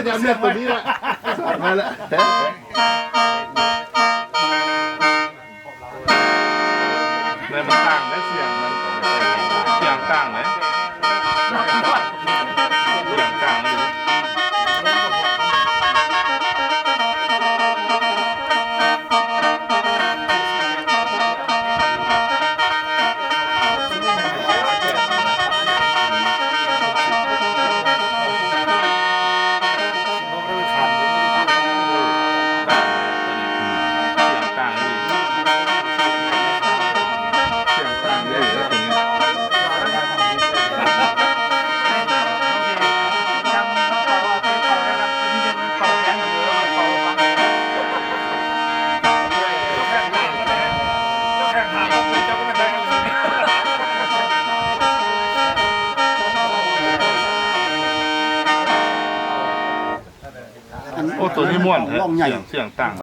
ຈຳເລື່ອງໂຕນີ້ລະ ມາລະ ແລ້ວມັນຕ່າງໄດ້ສຽງມັນ ສຽງຕ່າງໄດ໋ ສຽງຕ່າງຢູ່. ໂອ້ ໂຕນີ້ມ່ວນແທ້ ສຽງ ສຽງຕ່າງ.